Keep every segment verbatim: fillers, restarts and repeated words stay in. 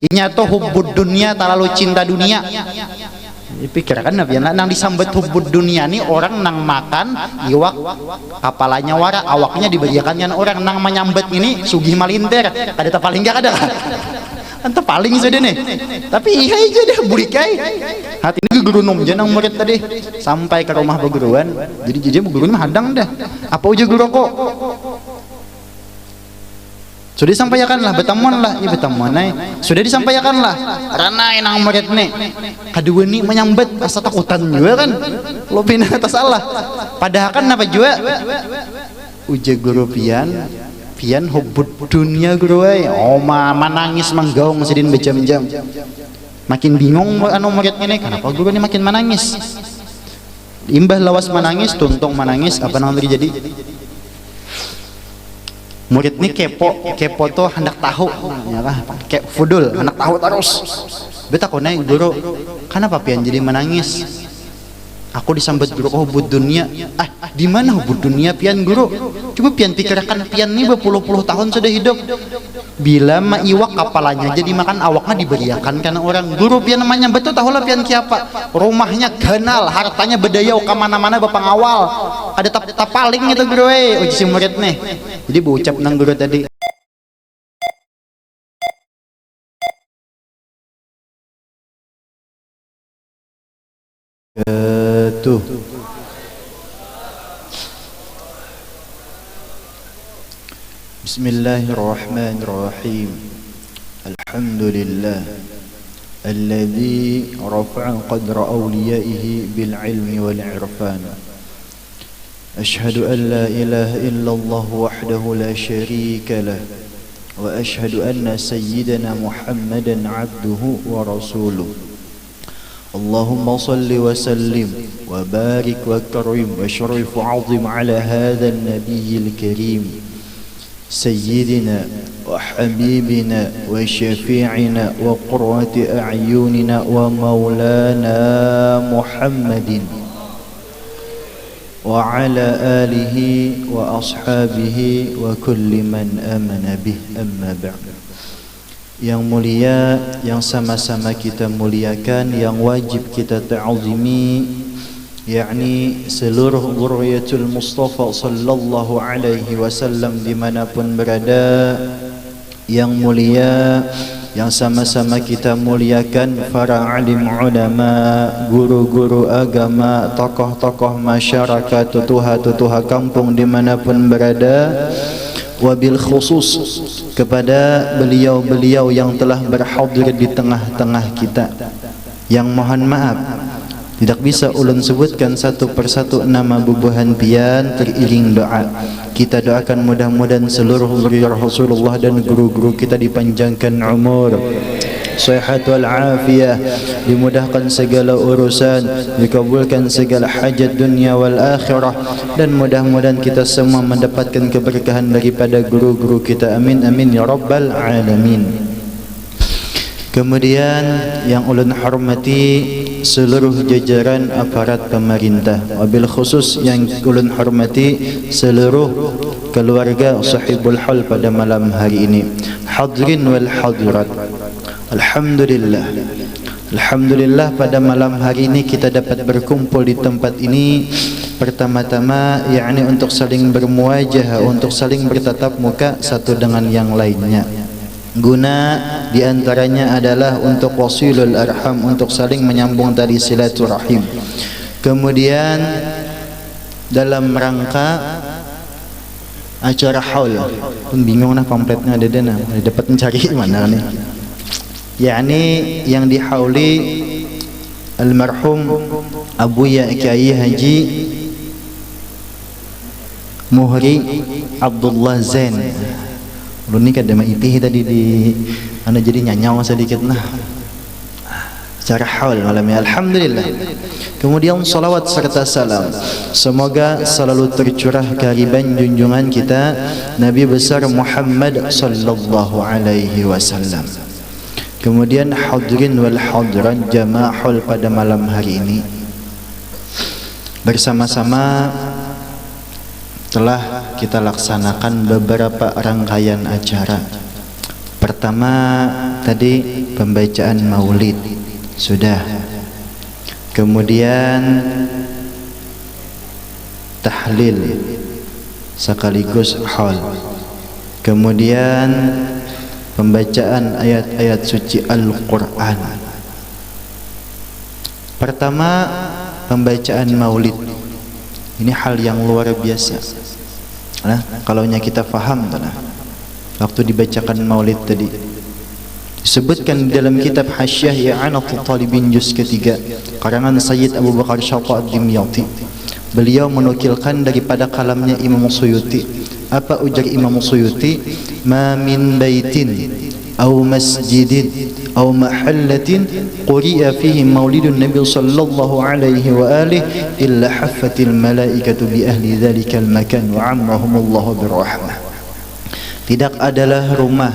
Inya tuh hubbud dunia, talalu cinta dunia. Pikirakan nah pian lah, nang disambat hubbud dunia ni orang nang makan iwak kapalanya wara, awaknya dibariakan kan orang, nang manyambat ngini sugih malintir, kada tapaling kah, kada kah? Kan tapaling sudah nih. Tapi iya aja deh, bulik ai. Hati ini gegerunum ja nang murid tadi sampai ke rumah beguruan. Jadi jadi beguruan hadang dah. Apa ujar guru kok? Sudah disampaiakan lah, batamuan lah, ih batamuan ai. Sudah disampaiakan lah, ranai nang murid ni. Kada wani manyambat, asa takutan jua kan. Lo pina tasalah. Padahakan napa jua? Ujar guru pian, pian hubbud dunia guru ai. Oh ma manangis manggaung sidin bajam-jam. Makin bingung anu murid ngini, kanapa guru ni makin manangis? Imbah lawas manangis, tuntung manangis, apa nang terjadi? Murid ni kepo, kepo tuh handak tahu, ya kah? Kayak fudul, handak tahu terus. Betakun ai guru, kanapa pian jadi manangis? Aku disambat guru, oh hubbud dunia. Ah, di mana hubbud dunia pian guru? Coba pian pikirakan, pian ni bapuluh-puluh tahun sudah hidup. Bila maiwak kapalanya jadi makan, awaknya dibariakan karena orang. Guru pian manyambat tuh tahulah pian kiapa. Rumahnya ganal, hartanya bedayau kamana-mana bapangawal. Kada tap tapaling itu guru eh, uji si murid nih. Jadi baucap nang guru tadi. Jatuh. بسم الله الرحمن الرحيم. الحمد لله الذي رفع قدر أوليائه بالعلم والعرفان. أشهد أن لا إله إلا الله وحده لا شريك له، وأشهد أن سيدنا محمدا عبده ورسوله. اللهم صل وسلم وبارك وكرم وشرف وعظم على هذا النبي الكريم سيدنا وحبيبنا وشفيعنا وقرة أعيننا ومولانا محمد وعلى آله وأصحابه وكل من آمن به، أما بعد. Yang mulia, yang sama-sama kita muliakan, yang wajib kita ta'zimi, yakni seluruh zurriyatul Mustafa sallallahu alaihi wasallam dimanapun berada. Yang mulia, yang sama-sama kita muliakan, para alim ulama, guru-guru agama, tokoh-tokoh masyarakat, tutuha-tutuha kampung dimanapun berada, wabil khusus kepada beliau-beliau yang telah berhadir di tengah-tengah kita. Yang mohon maaf, tidak bisa ulun sebutkan satu persatu nama bubuhan pian teriring doa. Kita doakan mudah-mudahan seluruh zuriyah Rasulullah dan guru-guru kita dipanjangkan umur, sehat wal afiah, dimudahkan segala urusan, dikabulkan segala hajat dunia wal akhirah, dan mudah-mudahan kita semua mendapatkan keberkahan daripada guru-guru kita. Amin, amin, ya rabbal alamin. Kemudian yang ulun hormati seluruh jajaran aparat pemerintah, wabil khusus yang ulun hormati seluruh keluarga sahibul hal pada malam hari ini. Hadirin wal hadirat. Alhamdulillah. Alhamdulillah, pada malam hari ini kita dapat berkumpul di tempat ini pertama-tama, yakni untuk saling bermuajah, untuk saling bertatap muka satu dengan yang lainnya. Guna diantaranya adalah untuk wasilul arham, untuk saling menyambung tali silaturahim. Kemudian dalam rangka acara haul, pun bingung nah pampletnya ada deh nah, dapat mencari mana nih. Yakni yang dihauli almarhum Abuya Kiai Haji Muhri Abdullah Zain. Ulun ni kada maitih tadi di anu, jadi nyanyau sedikit nah. Secara haul malam ini, alhamdulillah. Kemudian salawat serta salam semoga selalu tercurah kehariban junjungan kita Nabi besar Muhammad sallallahu alaihi wasallam. Kemudian hadirin wal hadirat jamaah haul pada malam hari ini, bersama-sama telah kita laksanakan beberapa rangkaian acara. Pertama tadi pembacaan maulid sudah. Kemudian tahlil sekaligus haul. Kemudian pembacaan ayat-ayat suci Al-Qur'an. Pertama, pembacaan maulid. Ini hal yang luar biasa. Nah, kalau nya kita faham tuh nah, waktu dibacakan maulid tadi. Disebutkan dalam kitab Hasyiah I'anatul Talibin juz ketiga, karangan Sayyid Abu Bakar Syata Ad-Dimyati. Beliau menukilkan daripada kalamnya Imam Suyuti. Apa ujar Imam Suyuti? "Ma min baitin au masjidin au mahallatin quri'a fihi maulidun Nabi sallallahu alaihi wa alihi illa haffatil malaikatu bi ahli dzalikal makan wa ammahumullahu birrahmah." Tidak adalah rumah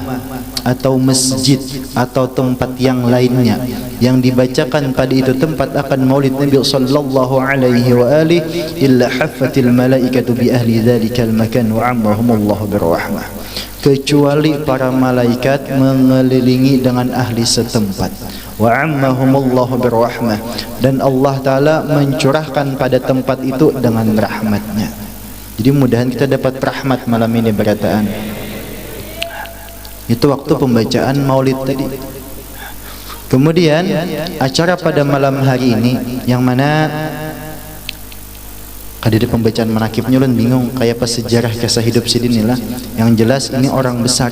atau masjid atau tempat yang lainnya yang dibacakan pada itu tempat akan maulid Nabi sallallahu alaihi wa alihi illa haffatil malaikatu bi ahli dzalikal makan wa ammahumullahu birrahmah, kecuali para malaikat mengelilingi dengan ahli setempat. Wa ammahumullahu birrahmah, dan Allah Ta'ala mencurahkan pada tempat itu dengan rahmatnya. Jadi mudahan kita dapat rahmat malam ini berataan. Itu waktu pembacaan maulid tadi. Kemudian acara pada malam hari ini yang mana kadada pembacaan manakibnya, ulun bingung kayak apa sejarah kisah hidup sidin ni lah. Yang jelas ini orang besar.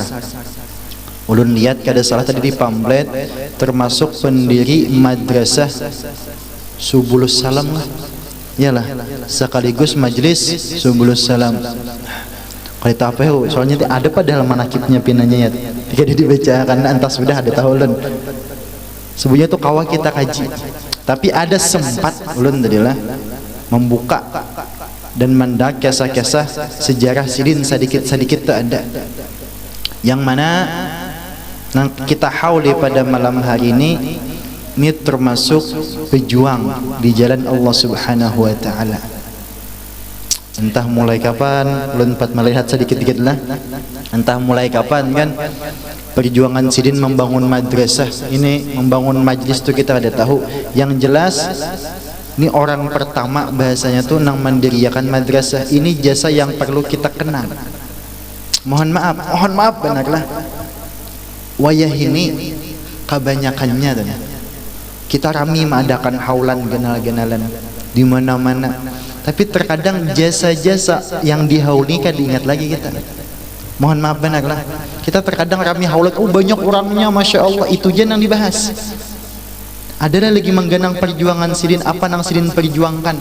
Ulun lihat kada salah tadi di pamflet, termasuk pendiri madrasah Subulus Salam lah. Iyalah, sekaligus majelis Subulus Salam. Kayak apa ya? Soalnya ada padahal manakibnya pinanya ya. Jadi dibacakan, entah sudah ada tahu ulun. Sebenarnya tuh kawa kita kaji. Tapi ada sempat ulun tadi lah membuka dan mendak kisah-kisah sejarah sidin sedikit-sedikit tuh ada. Yang mana nang kita hauli pada malam hari ini, ini termasuk pejuang di jalan Allah Subhanahu wa Ta'ala. Entah mulai kapan, ulun empat melihat sedikit-sedikit lah. Entah mulai kapan kan perjuangan sidin membangun madrasah ini, membangun majlis tuh kita ada tahu. Yang jelas, ini orang pertama bahasanya tuh nang mendiriakan madrasah. Ini jasa yang perlu kita kenang. Mohon maaf, mohon maaf benar lah. Wayah ini kebanyakannya tuh, kita rami mengadakan haulan ganal-ganalan di mana-mana. Tapi terkadang jasa-jasa yang dihauli kada ingat lagi kita. Mohon maaf benar lah. Kita terkadang rami haulan, oh banyak orangnya, masya Allah, itu aja yang dibahas. Adalah lagi mengganang perjuangan sidin, apa nang sidin perjuangkan.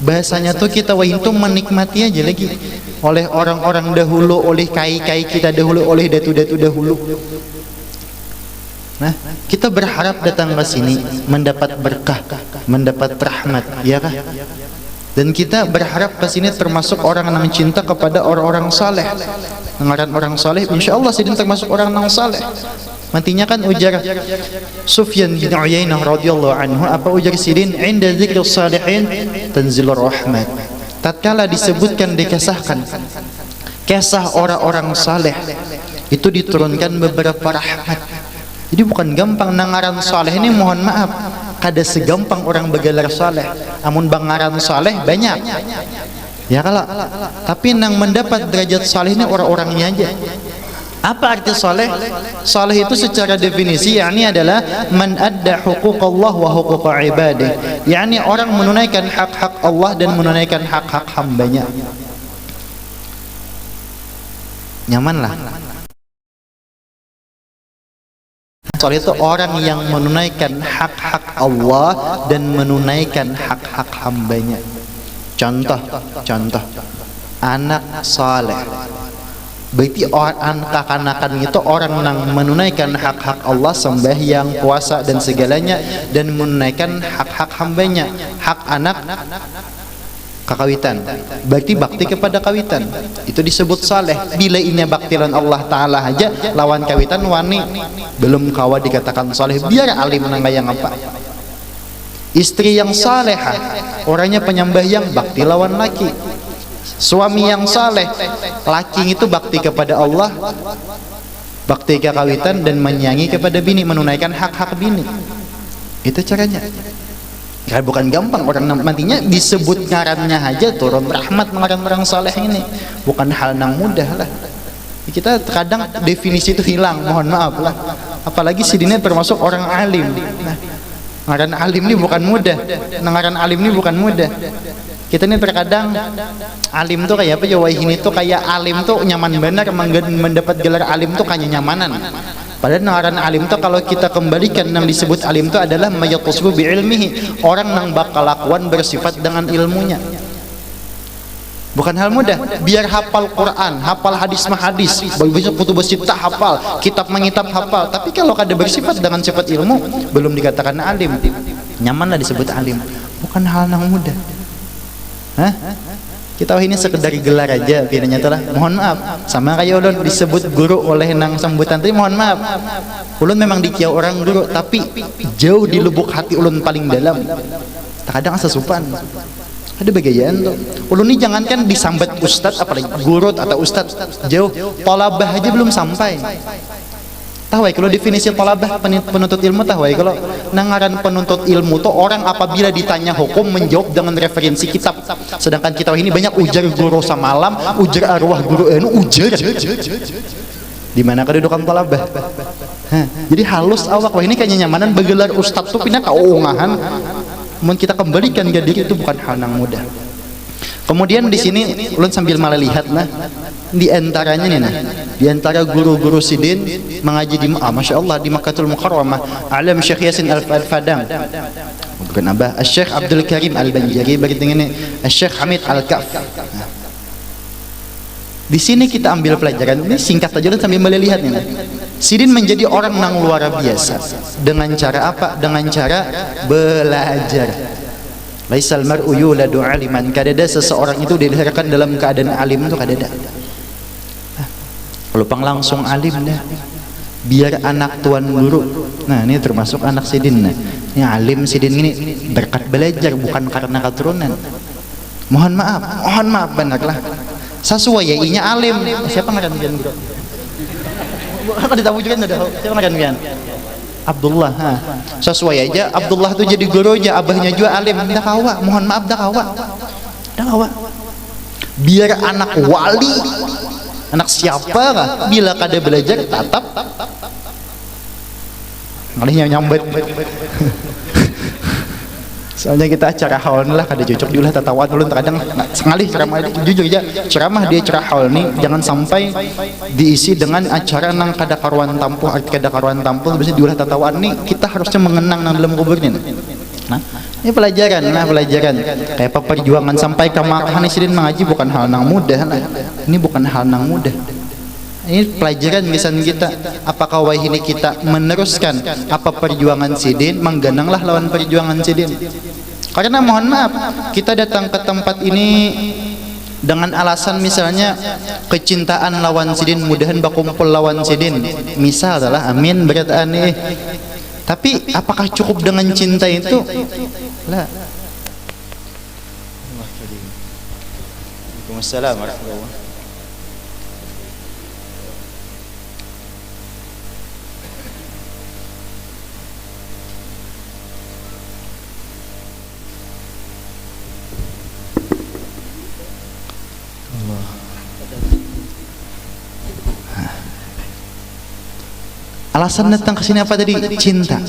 Bahasanya tuh kita wahini tuh menikmati aja lagi oleh orang-orang dahulu, oleh kai-kai kita dahulu, oleh datu-datu dahulu. Nah, kita berharap datang ke sini mendapat berkah, mendapat rahmat, ya kah? Dan kita berharap ke sini termasuk orang yang cinta kepada orang-orang saleh. Ngaran orang saleh, insya Allah sidin termasuk orang yang saleh. Mantinya kan ujar Sufyan bin Uyainah radhiyallahu anhu, apa ujar sidin, inda dzikri salihin tanzilur rahmat. Tatkala disebutkan, dikisahkan kisah orang-orang saleh, itu diturunkan beberapa rahmat. Jadi bukan gampang nang ngaran saleh ini, mohon maaf, kada segampang orang begelar saleh. Amun bangaran saleh banyak, ya kalau, tapi nang mendapat derajat saleh ini orang-orangnya aja. Apa arti saleh? Saleh itu secara definisi yakni adalah man adda huquqallah wa huquqa ibadih, yakni orang menunaikan hak-hak Allah dan menunaikan hak-hak hambanya. Nyaman lah. Saleh itu orang yang menunaikan hak-hak Allah dan menunaikan hak-hak hambanya. Contoh, contoh, anak saleh. Berarti or-, an-, kakanakan itu orang yang menunaikan hak-hak Allah, sembahyang, puasa, dan segalanya, dan menunaikan hak-hak hambanya. Hak anak kakawitan, berarti bakti kepada kawitan. Itu disebut saleh. Bila inya bakti lawan Allah Ta'ala aja, lawan kawitan wani, belum kawa dikatakan saleh, biar alim nang kaya ngapa. Istri yang salehah, orangnya penyambahyang, bakti lawan laki. Suami yang saleh, laki itu bakti kepada Allah, Bakti kakawitan dan menyayangi kepada bini, menunaikan hak-hak bini. Itu caranya. Ya, bukan gampang orang nam-, nantinya disebut ngarannya aja turun rahmat ngaran orang saleh ini. Bukan hal nang mudah lah. Kita kadang definisi itu hilang, mohon maaf lah. Apalagi sidinnya termasuk orang alim. Nah, ngaran alim ini bukan mudah. Nah, ngaran alim ini bukan mudah. Kita ini terkadang alim tuh kayak apa ya, wahini tuh kayak alim tuh nyaman benar, mengge-, mendapat gelar alim tuh kanyanyamanan. Padahal ngaran alim tuh kalau kita kembalikan yang disebut alim tuh adalah mayattasfu bi ilmihi, orang yang bakal lakuan bersifat dengan ilmunya. Bukan hal mudah, biar hafal Quran, hafal hadis mahadis, bisa kutubus sittah hafal, kitab mengitab hafal, tapi kalau kada bersifat dengan sifat ilmu, belum dikatakan alim. Nyamanlah disebut alim. Bukan hal yang mudah. Hah? Kita ini sekedar gelar aja, pinanya tuh lah. Mohon maaf, sama kayak ulun disebut guru oleh nang sambutan tadi, mohon maaf. Ulun memang dikiau orang guru, tapi jauh di lubuk hati ulun paling dalam. Terkadang asa supan. Ada bagayaan tuh. Ulun ni jangankan disambat ustad, apalagi guru atau ustad. Jauh, tolabah aja belum sampai. Tahu ai kalau definisi tolabah, peni-, penuntut ilmu, tahu ai kalau nang ngaran penuntut ilmu tuh orang apabila ditanya hukum menjawab dengan referensi kitab. Sedangkan kita ini banyak ujar guru samalam, ujar arwah guru anu, ujar. Di mana kedudukan tolabah? Hah, jadi halus awak wah ini kanyamanan begelar ustad tuh pina kaungahan. Mun kita kembalikan ke diri itu bukan hal yang mudah. Kemudian di sini ulun sambil malah lihat nah, di antaranya nih nah, di antara guru-guru sidin mengaji di, ah, masya Allah, di Makkahul Mukarramah, alam Syekh Yasin Al Fadang, bukan abah, Syekh Abdul Karim Al Banjari, begitu ini Syekh Hamid Al Kaf. Nah, di sini kita ambil pelajaran ini, singkat saja lah sambil melihat ini. Sidin menjadi orang yang luar biasa dengan cara apa? Dengan cara belajar. Laisal mar'u yuladu aliman. Kadada seseorang itu dilahirkan dalam keadaan alim itu kadada. Nah, lupang langsung alim dah. Biar anak tuan guru. Nah, ini termasuk anak sidin nah. Ini alim sidin ini berkat belajar bukan karena keturunan. Mohon maaf, mohon maaf benar lah. Sasuai ya inya alim. Siapa ngaran pian guru? Kada tahu juga dah. Siapa ngaran pian? Abdullah. Ha. Sasuai aja Abdullah tuh jadi gurunya, abahnya juga alim. Dah kawa, mohon maaf dah kawa. Dah kawa. Biar anak wali, anak siapa kah, bila kada belajar tatap ngalihnya nyambat. Soalnya kita acara haul ni lah kada cocok diulah tatawaan ulun terkadang. Nah, sekali ceramah, jujur aja, ceramah di acara haul ni jangan sampai diisi dengan acara nang kada karuan tampuh, arti kada karuan tampuh, bisa diulah tatawaan ni kita harusnya mengenang nang dalam kubur ni. Nah, ini pelajaran, nah pelajaran. Kayak apa perjuangan sampai ke Makkah ni sidin mengaji bukan hal nang mudah nah. Ini bukan hal nang mudah. Ini pelajaran gasan kita. Apakah wahini kita meneruskan apa perjuangan sidin, menggananglah lawan perjuangan sidin. Karena mohon maaf, kita datang ke tempat ini dengan alasan misalnya kecintaan lawan sidin, mudahan bakumpul lawan sidin. Misal lah, amin berat ani. Tapi apakah cukup dengan cinta itu? Lah. Waalaikumsalam warahmatullahi. Alasan datang ke sini apa tadi? Cinta.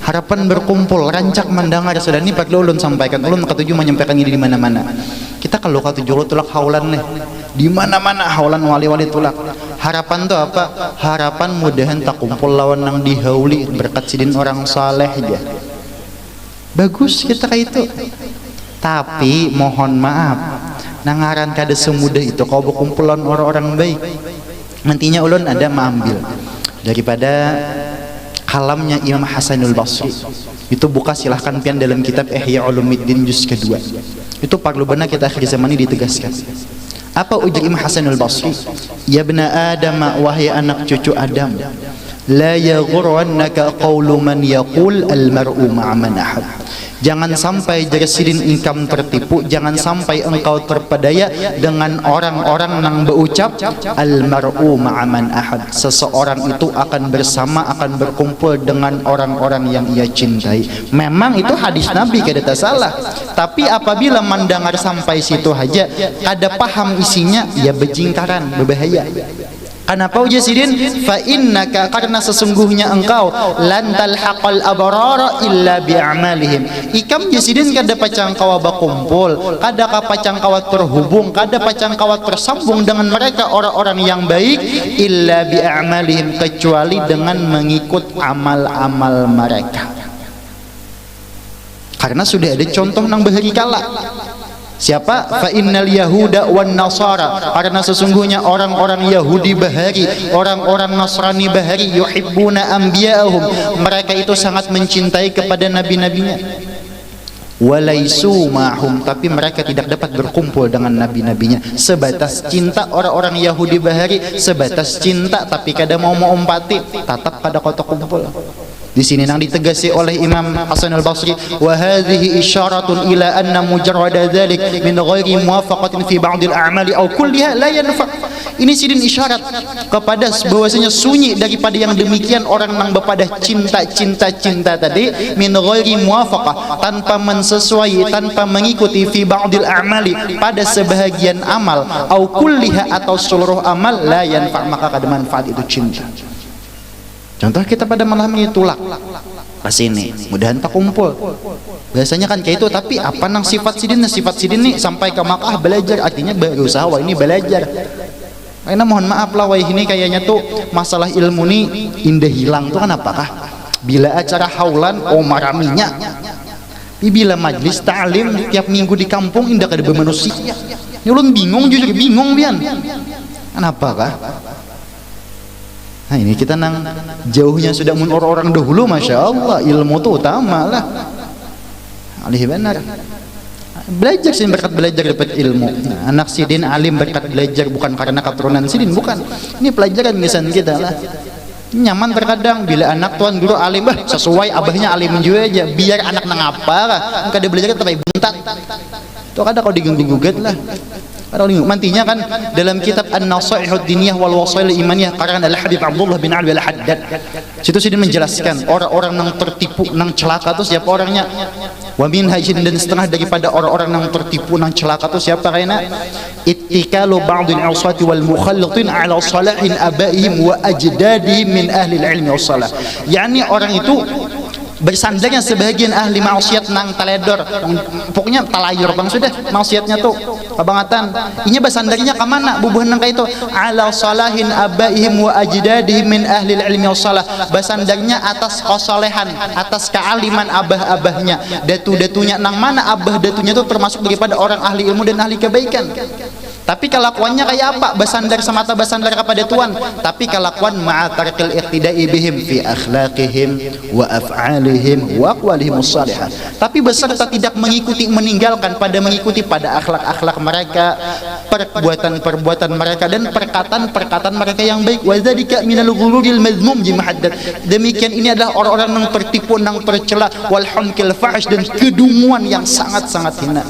Harapan berkumpul, rancak mendengar. Sudah ini perlu ulun sampaikan. Ulun katuju menyampaikan ini di mana-mana. Kita kalau katuju ulun tulak haulan nih. Di mana-mana haulan wali-wali tulak. Harapan tuh apa? Harapan mudahan tak kumpul lawan nang dihauli berkat sidin orang saleh aja. Bagus kita kayak itu. Tapi mohon maaf, nah ngaran kada semudah itu kau berkumpulan orang-orang baik. Nantinya ulun ada mengambil daripada kalamnya Imam Hasanul Basri. Itu buka silahkan pian dalam kitab Ihya Ulumuddin juz kedua. Itu perlu benar kita akhir zaman ini ditegaskan. Apa ujar Imam Hasanul Basri? Ya bena Adam, wahai anak cucu Adam. La yaghurrannaka qawlu man yaqul al mar'u ma'a man ahab. Jangan sampai, jar sidin, ikam tertipu, jangan sampai engkau terpedaya dengan orang-orang nang baucap, al mar'u ma'a man ahab, seseorang itu akan bersama, akan berkumpul dengan orang-orang yang ia cintai. Memang itu hadis Nabi, kada tasalah. Tapi apabila mandangar sampai situ haja, kada paham isinya, ya bejingkaran, bebahaya. Kanapa ujar sidin? Fa innaka, karena sesungguhnya engkau, lan talhaqal abrara illa bi a'malihim. Ikam, jar sidin, kada pacang kawa bakumpul, kada ka pacang kawa terhubung, kada pacang kawa tersambung dengan mereka orang-orang yang baik, illa bi a'malihim, kecuali dengan mengikut amal-amal mereka. Karena sudah ada contoh nang bahari kala. Siapa? Fa innal yahuda wan nasara. Karena sesungguhnya orang-orang Yahudi bahari, orang-orang Nasrani bahari, yuhibbuna anbiya'ahum. Mereka itu sangat mencintai kepada nabi-nabinya. Walaisu ma'hum, tapi mereka tidak dapat berkumpul dengan nabi-nabinya. Sebatas cinta orang-orang Yahudi bahari, sebatas cinta tapi kada mau maumpati, tatap kada kotak kumpul. Di sini nang ditegasi oleh Imam Hasan Al-Basri, "Wa hadhihi isyaratun ila anna mujarrada dzalik min ghairi muwafaqatin fi ba'dil a'mali aw kulliha la yanfa." Ini sidin isyarat kepada bahwasanya sunyi daripada yang demikian orang nang bepadah cinta, cinta, cinta tadi, min ghairi muwafaqah, tanpa mensesuai, tanpa mengikuti, fi ba'dil a'mali, pada sebahagian amal, au kulliha, atau seluruh amal, la yanfa, maka kada manfaat itu cinta. Contoh kita pada malam ini tulak ke sini, mudahan takumpul. Biasanya kan kayak itu, tapi apa nang sifat sidin? Nah, sifat sidin nih sampai ke Makkah belajar, artinya berusaha wah ini belajar. Karena mohon maaf lah wah ini kayaknya tuh masalah ilmu nih indah hilang tuh kan apakah? Bila acara haulan, oh maraminya. Tapi bila majlis ta'lim tiap minggu di kampung indah kada manusia. Ini ulun bingung, jujur bingung pian. Kenapa kah? Nah, ini kita nang jauhnya sudah mun orang-orang dahulu, masya Allah, ilmu tu utama lah. Alih benar. Belajar sih berkat belajar dapat ilmu. Nah, anak sidin alim berkat belajar, bukan karena keturunan sidin, bukan. Ini pelajaran gasan kita lah. Nyaman terkadang bila anak tuan guru alim, bah sesuai abahnya alim jua aja. Biar anak nang apa kah, kada belajar tapi buntat. Itu kada kau diganggu gugat lah. Kada kau diganggu. Mantinya kan dalam kitab An-Nasaihud Diniyah wal Wasail Imaniyah karangan Al Habib Abdullah bin Alwi Al Haddad. Situ sidin menjelaskan orang-orang nang tertipu, nang celaka tu siapa orangnya. Wa minha, dan setengah daripada orang-orang nang tertipu, nang celaka tu siapa kayaknya? Ittikalu ba'dil usati wal mukhallitin ala salahin abaihim wa ajdadihim min ahlil ilmi wassalah. Yani orang itu bersandarnya sebagian ahli maksiat nang taledor, nang pokoknya talayur bang sudah maksiatnya tu kabangatan. Inya basandarnya ka mana bubuhan nang kaitu? Ala salahin abaihim wa ajdadihim min ahlil ilmi wassalah. Basandarnya atas kasalehan, atas kaaliman abah-abahnya, datu-datunya. Nang mana abah datunya tu termasuk daripada orang ahli ilmu dan ahli kebaikan. Tapi kelakuannya kayak apa? Basandar semata basandar kepada Tuhan. Tapi kelakuan ma'a tarkil iqtidai bihim fi akhlaqihim wa af'alihim wa aqwalihim salihah. Tapi beserta tidak mengikuti, meninggalkan pada mengikuti pada akhlak-akhlak mereka, perbuatan-perbuatan mereka dan perkataan-perkataan mereka yang baik. Wa dzalika minal ghururil madzmum, jimah haddad. Demikian ini adalah orang-orang yang tertipu, yang tercela, wal humqil fahsy, dan kedunguan yang sangat-sangat hina.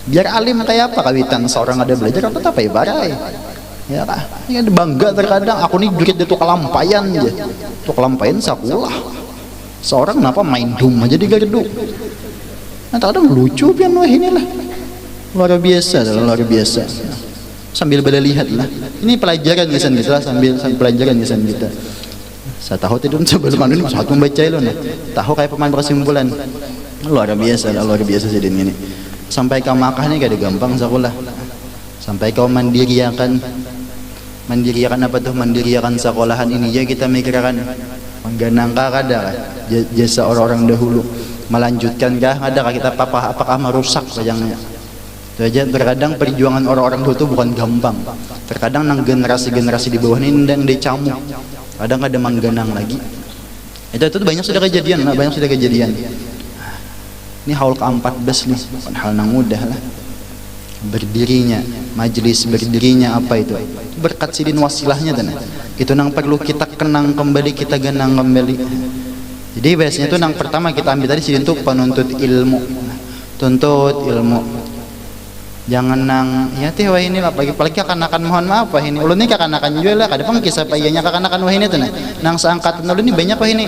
Biar alim kayak apa kawitan seorang ada belajar atau apa ya barai. Ya kah? Ya bangga terkadang aku nih jurit itu kalampayan aja. Itu kalampayan sekolah. Seorang kenapa main dum aja di gardu. Nah, kadang lucu pian wah inilah. Luar biasa, luar biasa. Sambil boleh lihat lah. Ini pelajaran gasan kita lah, sambil, sambil pelajaran gasan kita. Saya tahu tidak sebelum anu ini satu membaca lo nah. Tahu kayak pemain kesimpulan. Luar biasa lah, luar biasa sidin ini. Sampai ke Makkah nih kada gampang sekolah. Sampai kau mandiriakan, mandiriakan apa tuh? Mandiriakan sekolahan ini ya kita mikirkan mengganang kah kada kah? Ja- jasa orang-orang dahulu. Melanjutkan kah ada kah kita apa apakah merusak sayangnya? Itu aja terkadang perjuangan orang-orang dulu tuh bukan gampang. Terkadang nang generasi-generasi di bawah ini nang dicamu. Kadang kada mengganang lagi. Itu itu banyak sudah kejadian lah, banyak sudah kejadian. Ini haul keempat belas nih, bukan hal nang mudah lah. berdirinya, majelis berdirinya apa itu, berkat sidin wasilahnya dan itu nang perlu kita kenang kembali, kita ganang kembali. Jadi biasanya tuh nang pertama kita ambil tadi sidin tuh penuntut ilmu, tuntut ilmu. Jangan nang ya teh wah ini lah, apalagi apalagi kakanakan, mohon maaf wah ini, ulun nih kakanakan juga lah, kada pang kisah payahnya kakanakan wah ini tuh nah, nang seangkatan ulun ini banyak wah ini,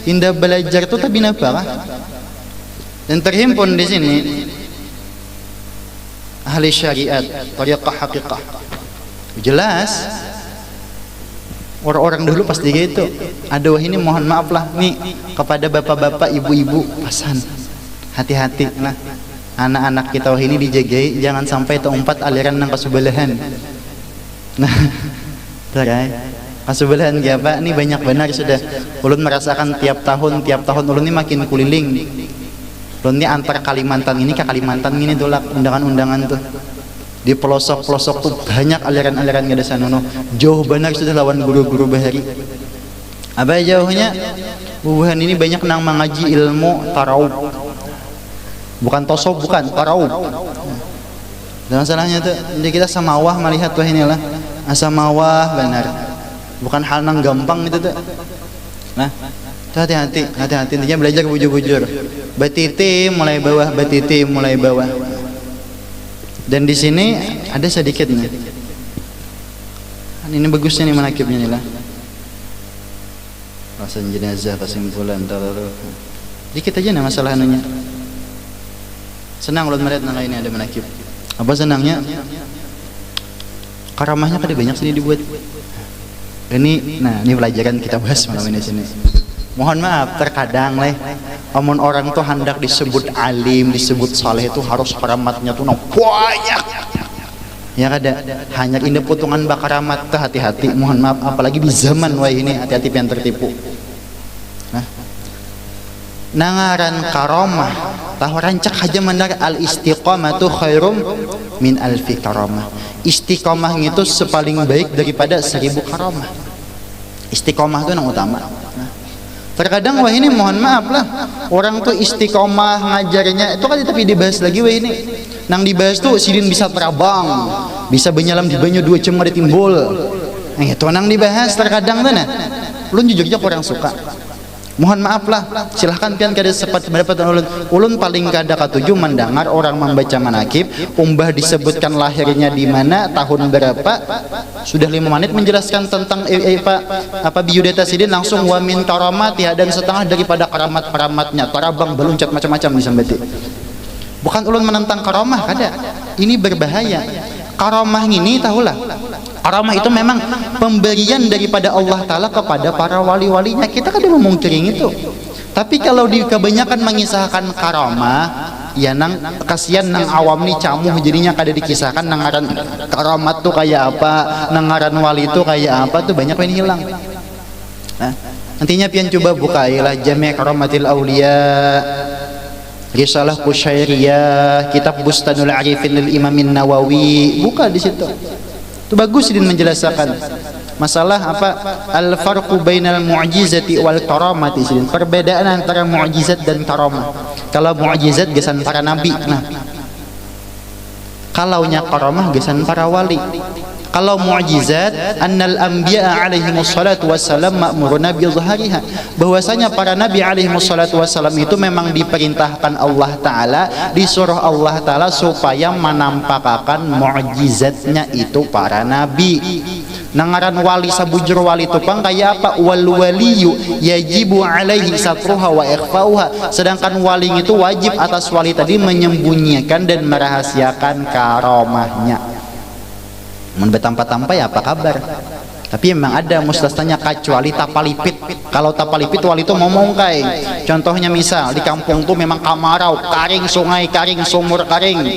indah belajar tuh tapi napa kah. Dan terhimpun di sini ahli syariat, tariqah haqiqah. Jelas orang-orang dulu pasti gitu. Aduh ini mohon maaf lah nih kepada bapak-bapak, ibu-ibu, pasan, hati-hati lah, anak-anak kita wah ini dijagai, jangan sampai terumpat aliran nang kasubalahan. Nah, tarai kasubalahan apa ini banyak benar sudah. Ulun merasakan tiap tahun, tiap tahun ulun ini makin kuliling. Ulun ini antar Kalimantan ini ke Kalimantan ini tulak undangan-undangan tuh. Di pelosok-pelosok tuh banyak aliran-aliran kada sanunuh. Jauh benar sudah lawan guru-guru bahari. Apa jauhnya? Bubuhan ini banyak nang mangaji ilmu taraub. Bukan tosob, bukan, taraub. Dan masalahnya tuh, jadi kita samawah melihat tuh inilah. Asa mawah benar. Bukan hal nang gampang gitu tuh. Nah, tuh hati-hati, hati-hati, intinya belajar bujur-bujur. Batiti mulai bawah, batiti mulai bawah. Dan di sini ada sedikit nih. Ini bagusnya nih manakibnya nih lah. Pasan jenazah, kesimpulan, tararah. Dikit aja nah masalah anunya. Senang ulun melihat nang ini ada manakib. Apa senangnya? Karamahnya kada banyak sini dibuat. Ini, nah, ini pelajaran kita bahas malam ini sini. Mohon maaf, terkadang leh, amun orang tuh hendak disebut alim, disebut saleh itu harus karamatnya tuh nah banyak. Ya kada, hanya indah potongan bakaramat tuh hati-hati, mohon maaf, apalagi di zaman wah ini hati-hati pian tertipu. Nah, nangaran karomah, tahu rancak aja mandar al istiqomah tuh khairum min alfi karomah. Istiqomah itu sepaling baik daripada seribu karomah. Istiqomah tuh nang utama. Nah, terkadang wah ini mohon maaf lah, orang tuh istiqomah ngajarnya itu kan tapi dibahas lagi wah ini. Nang dibahas tuh sidin bisa terabang, bisa menyelam di banyu dua jam ada timbul. Nah, itu nang dibahas terkadang tuh nah. Ulun jujur aja kurang suka. Mohon maaf lah, silahkan pian kada sepat pendapat ulun. Ulun paling kada katuju mendengar orang membaca manakib, umbah disebutkan lahirnya di mana, tahun berapa, sudah lima menit menjelaskan tentang eh, eh, apa, apa biodata sidin langsung wa min karamatiha dan setengah daripada karamat-karamatnya, tarabang, baluncat, macam-macam disambati. Bukan ulun menentang karomah, kada. Ini berbahaya. Karomah ini tahulah. Karomah itu memang pemberian daripada Allah Ta'ala kepada para wali-walinya. Kita kada memungkiri itu. Tapi kalau di kebanyakan mengisahkan karomah, ya nang kasihan nang awam nih camuh jadinya kada dikisahkan nang ngaran karomat tuh kayak apa, nang ngaran wali tuh kayak apa tuh banyak yang hilang. Nah, nantinya pian coba bukai lah Jami' Karamatil Aulia, Risalah Kusyairiyah, kitab Bustanul Arifin lil Imamin Nawawi, buka di situ. Itu bagus sidin menjelaskan masalah apa al farqu bainal mu'jizati wal karamati sidin. Perbedaan antara mukjizat dan karamah. Kalau mukjizat gasan para nabi. Nah, kalau nya karamah gasan para wali. Kalau mukjizat, annal anbiya alaihi wassalatu wassalam ma'muruna bi zahariha. Bahwasanya para nabi alaihi wassalatu wassalam itu memang diperintahkan Allah Ta'ala, disuruh Allah Ta'ala supaya menampakakan mukjizatnya itu para nabi. Nang ngaran wali sabujur wali tu pang kaya apa? Wal waliyu yajibu alaihi satruha wa ikhfauha. Sedangkan wali itu wajib atas wali tadi menyembunyikan dan merahasiakan karomahnya. Mun batampa-tampa ya apa kabar? Tapi memang ada mustasnanya, kacuali tapalipit. Kalau tapalipit wali tu momongkai. Contohnya misal di kampung tu memang kamarau, karing sungai, karing sumur, karing.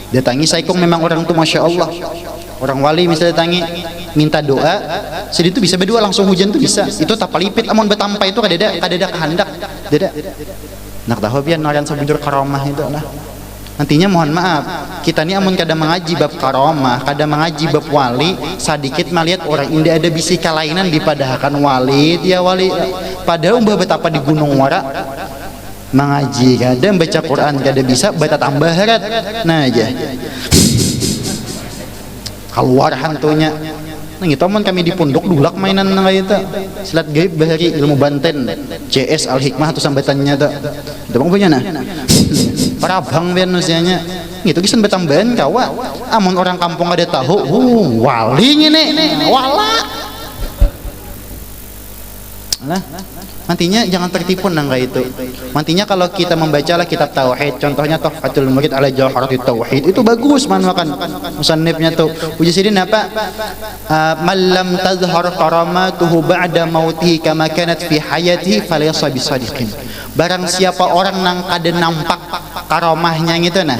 Datangi saikung memang orang tu masya Allah. Orang wali misalnya tangi minta doa, sedih tu bisa berdua langsung hujan tu bisa. Itu tapalipit amun batampa itu kadada kadada kehendak. Dada. Nak tahu pian ngaran sabujur karomah itu nah. Nantinya mohon maaf, kita ni amun kada mengaji bab karomah, kada mengaji bab wali, sadikit melihat orang indah ada bisi kalainan dipadahakan wali, dia wali. Padahal umbah betapa di gunung wara, mangaji kada, baca Quran kada bisa, batatambah harat. Nah aja. Kaluar hantunya. Nang itu amun kami di punduk dulak mainan nang kaya itu. Silat gaib bahari, ilmu banten, C S, al hikmah tu sambatannya tu. Itu bang punya nah. Parabang pian usianya. Itu gasan batambahan kawa. Amun orang kampung kada tahu, huh, wali ngini. Wala. Nah, nantinya jangan tertipu nang kayak itu. Nantinya kalau kita membacalah kitab tauhid, contohnya Tuhfatul Murid ala Jauharatit Tauhid, itu bagus manuakan musannifnya tuh. Uji sidin apa? Uh, malam tazhar karamatuhu ba'da mautihi kama kanat fi hayatihi falaysa bisadiqin. Barang siapa orang nang kada nampak karamahnya gitu nah,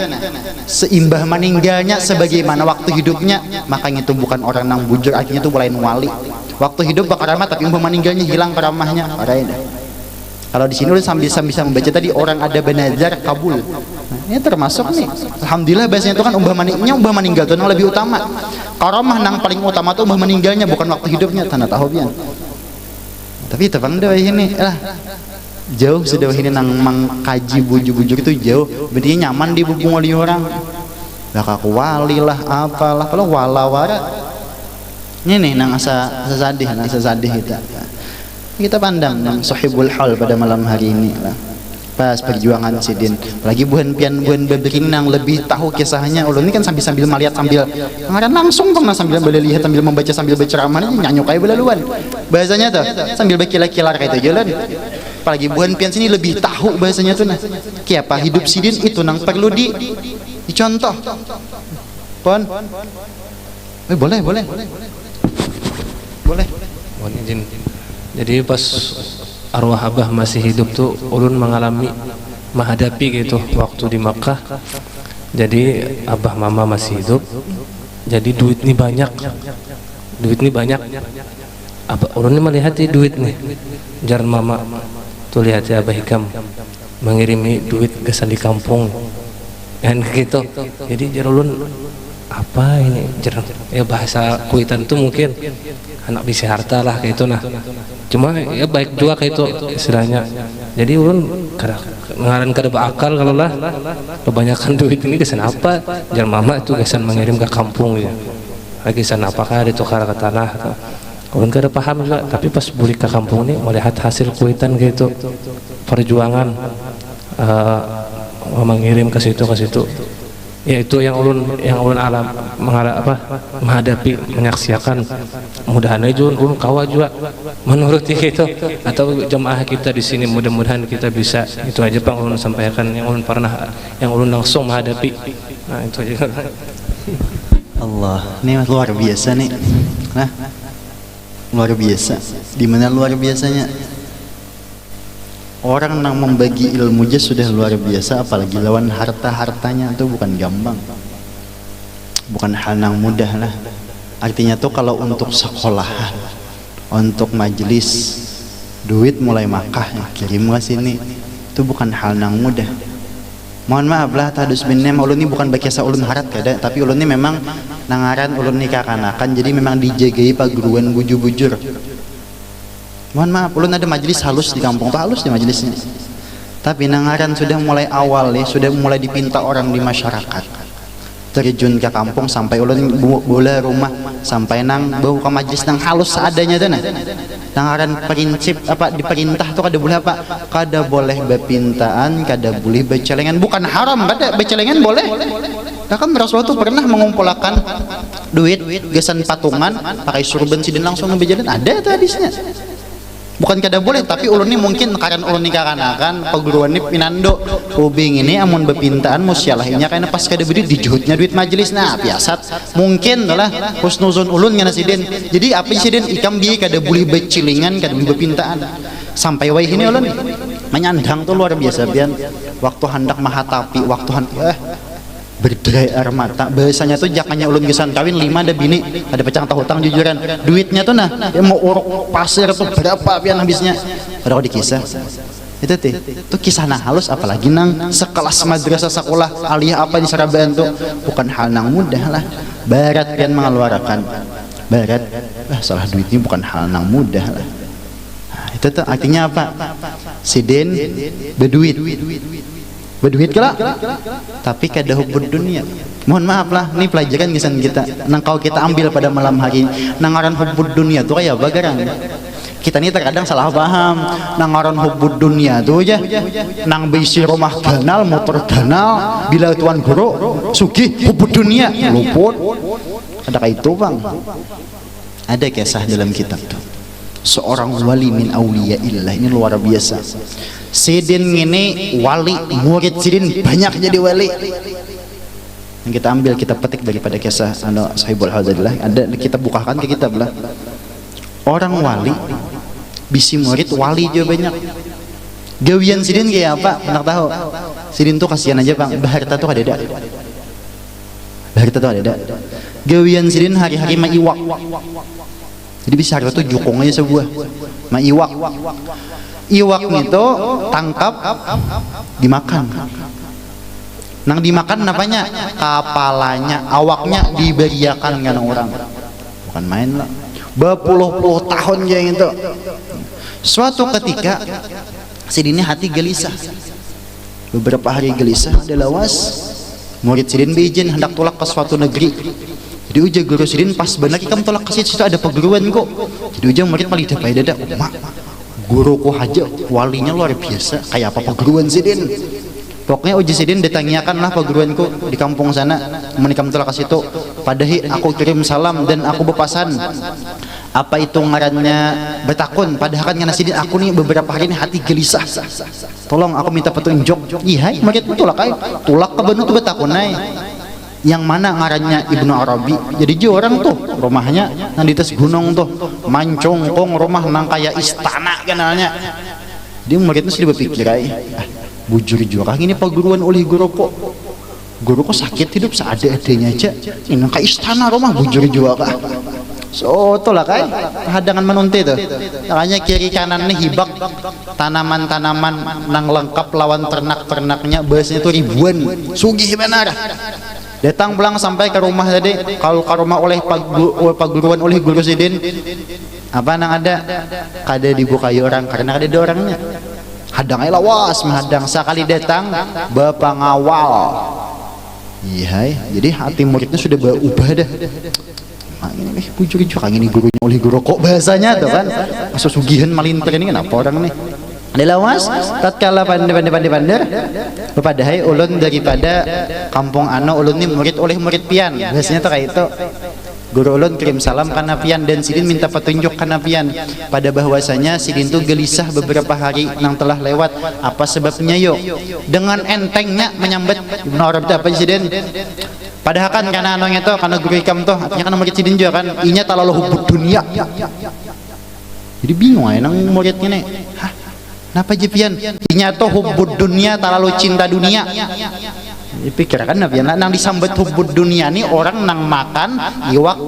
seimbah meninggalnya sebagaimana waktu hidupnya, maka itu bukan orang nang bujur, artinya itu lain wali. Waktu hidup bakaramat tapi imbah maninggalnya hilang karamahnya, orai dah. Kalau di sini ulun sambil sambil bisa membaca tadi, orang ada banazar kabul. Nah, ini termasuk nih. Alhamdulillah bahasanya itu kan umbah mani, ini umbah maninggal itu yang lebih utama. Karamah nang paling utama tuh umbah maninggalnya, bukan waktu hidupnya, tanda tahu pian. Tapi itu bang dah ini lah, jauh sudah ini nang mangkaji bujur-bujur itu jauh. Berarti nyaman di bubung oleh orang. Lah kaku wali lah apalah, kalau wala wara. Ini nih nang asa, asa sadih, nang asa sadih kita. Kita pandang nang sahibul hal pada malam hari ini lah. Pas perjuangan sidin. Lagi buhan pian buhan babering nang lebih tahu kisahnya. Ulun ini kan sambil-sambil melihat sambil ngaran langsung tuh nah, sambil boleh lihat sambil membaca sambil berceramah ini nyanyo kayak belaluan. Bahasanya tuh sambil berkilar-kilar kayak itu jalan. Apalagi buhan pian sini lebih tahu bahasanya tuh nah. Kiapa hidup sidin itu nang perlu di dicontoh. Pon. Eh, boleh, boleh. Boleh. Mohon izin. Jadi pas arwah abah masih hidup tuh ulun mengalami menghadapi gitu waktu di Makkah. Jadi abah mama masih hidup. Jadi duit nih banyak. Duit nih banyak. Apa ulun nih melihat duit nih. Jar mama tuh lihat ya abah ikam mengirimi duit gasan di kampung kan gitu. Jadi jar ulun apa ini jar ya bahasa kuitan tuh mungkin anak bisi harta lah kayak itu nah. Cuma ya baik juga kayak itu istilahnya. Jadi ulun kada ngaran kada berakal kalau lah kebanyakan duit ini gasan apa jar mama itu gasan mengirim ke kampung ya. Lagi sana apakah ditukar ke tanah atau ulun kada paham juga tapi pas bulik ke kampung nih melihat hasil kuitan gitu perjuangan uh, mengirim ke situ ke situ ya itu yang ulun yang ulun alam mengalami apa menghadapi menyaksikan mudahan aja ulun kawa juga menuruti itu atau jemaah kita di sini mudah-mudahan kita bisa itu aja pang ulun sampaikan yang ulun pernah yang ulun langsung menghadapi nah itu aja. Allah, ini luar biasa nih. Nah, luar biasa. Di mana luar biasanya? Orang nang membagi ilmu aja sudah luar biasa, apalagi lawan harta-hartanya itu bukan gampang. Bukan hal nang mudah lah. Artinya tuh kalau untuk sekolahan, untuk majelis, duit mulai Makkah kirim ke sini, itu bukan hal nang mudah. Mohon maaf lah Tahdus bin Nem, ulun ni bukan bakisa ulun harat kada, tapi ulun ni memang nangaran ulun ni kakanakan, jadi memang dijagai paguruan bujur-bujur. Mohon maaf, ulun ada majlis halus di kampung tu, halus di majlisnya. Tapi nangaran sudah mulai awal ni, sudah mulai dipinta orang di masyarakat. Terjun ke kampung sampai ulun bola rumah sampai nang bau ke majlis nang halus seadanya tu nah. Nang aran prinsip apa diperintah tu kada boleh apa? Kada boleh bepintaan, kada boleh becelengan. Bukan haram kada becelengan boleh. Nah kan Rasulullah tu pernah mengumpulakan duit gasan patungan pakai surban sidin langsung nang bejalan ada tu hadisnya. Bukan kada boleh, tapi ulun ni mungkin karan ulun ni kakanakan, paguruan ni pinando. Ubing ini amun bapintaan musialah inya kaina pas kada beri dijuhutnya duit majelis. Nah, biasat mungkin lah husnuzon ulun ngana sidin. Jadi apa sidin ikam bi kada boleh bacilingan, kada boleh bapintaan. Sampai wayah ini ulun manyandang tu luar biasa pian. Waktu handak mahatapi, waktu handak eh, Berderai air mata, bahasanya tu jakanya ulun gasan kawin lima ada bini, ada pacang tahutang jujuran, duitnya tu nah, ya mau uruk pasir tu berapa pian habisnya, kada kawa dikisah. Itu ti, tu kisah nang halus apalagi nang sekelas madrasah sakulah aliyah apa di Sarabaan tu bukan hal nang mudah lah, barat pian mangaluarakan, barat lah salah duit ni bukan hal nang mudah lah. Nah, itu tu artinya apa? Sidin beduit. Beduit kala, tapi kada hubud dunia. Mohon maaf lah, ini pelajaran gasan kita nang kawa kita ambil pada malam hari. Nang ngaran hubbud dunia tu kaya apa garang? Kita ni terkadang salah paham. Nang ngaran hubbud dunia tu aja nang beisi rumah ganal, motor ganal, bila tuan guru sugih, hubbud dunia luput. Ada kaitu pang. Ada kisah dalam kitab tu, seorang wali min auliyaillah, ini luar biasa. Sidin ngini wali, murid sidin banyak jadi wali. Yang kita ambil, kita petik daripada kisah anu Sahibul Hazadillah, ada kita bukakan ke kitab lah. Orang wali bisi murid wali jua banyak. Gawian sidin kaya apa? Handak tahu? Sidin tu kasihan aja pang, beharta tu kadada. Beharta tu kadada. Gawian sidin hari-hari maiwak. Jadi bisa harta tu jukung aja sebuah. Maiwak. Iwak nitu tangkap, dimakan. Nang dimakan napanya? Kapalanya, awaknya dibariakan kana urang. Bukan main lah. Bapuluh-puluh tahun ja ngitu. Suatu ketika sidin ni hati gelisah. Beberapa hari gelisah, ada lawas. Murid sidin beijin handak tulak ke suatu negeri. Jadi ujar guru sidin, pas banar ikam tulak ke situ, situ ada perguruan ku. Jadi ujar murid malidah pai dada, uma, guruku haja walinya luar biasa, kaya apa perguruan sidin. Pokoknya ujar sidin, datangiakanlah perguruanku di kampung sana. Mun ikam tulak ke situ, padahi aku kirim salam dan aku bepasan. Apa itu ngarannya, betakun, padahakan ngana sidin, aku ni beberapa hari ni hati gelisah. Tolong aku minta petunjuk. Ihai, murid tu tulak ai. Tulak ke banua tu betakun ai. Yang mana ngarannya Ibnu Arabi. Jadi jua orang tu rumahnya nang di atas gunung tu. Mancungkung rumah nang kaya istana ganalnya. Jadi murid tu sudah berpikir ai. Ah, bujur jua kah ini perguruan ulih guruku? Guruku sakit hidup seada-adanya aja. Ini nang ka istana rumah bujur jua kah? So, tu lah kai. Hadangan manunti tu. Makanya kiri kanan ni hibak tanaman-tanaman nang lengkap lawan ternak-ternaknya, bahasanya tu ribuan. Sugih banar. Datang pulang sampai ke rumah tadi, kalau ke rumah oleh pagu-, paguruan oleh guru sidin, apa nang ada? Kada dibukai orang karena kada ada orangnya. Hadang ai lawas mahadang, sakali datang bapangawal. Iya hai, jadi hati muridnya sudah berubah dah. Nah, ini nih bujur jua kang ini gurunya oleh guru kok bahasanya tuh kan. Masa sugihan malintir ini kenapa orang nih? Ada lawas, tatkala pandai pandai pandai pandai, padahai ulun daripada kampung anu, ulun nih murid oleh murid pian. Biasanya tuh kayak itu. Guru ulun kirim salam kana pian dan sidin minta petunjuk kana pian pada bahwasanya sidin tu gelisah beberapa hari nang telah lewat. Apa sebabnya yo? Dengan entengnya menyambat Ibnu Arabi tu apa sidin? Padahakan kana anu ngetu, kana guru ikam tuh, artinya kana murid sidin jua kan, inya talalu hubud dunia. Jadi bingung ai nang muridnya nih. Hah? Napa ja pian? Inya tuh hubbud dunia, talalu cinta dunia. Pikirakan nah pian lah, nang disambat hubbud dunia nih orang nang makan iwak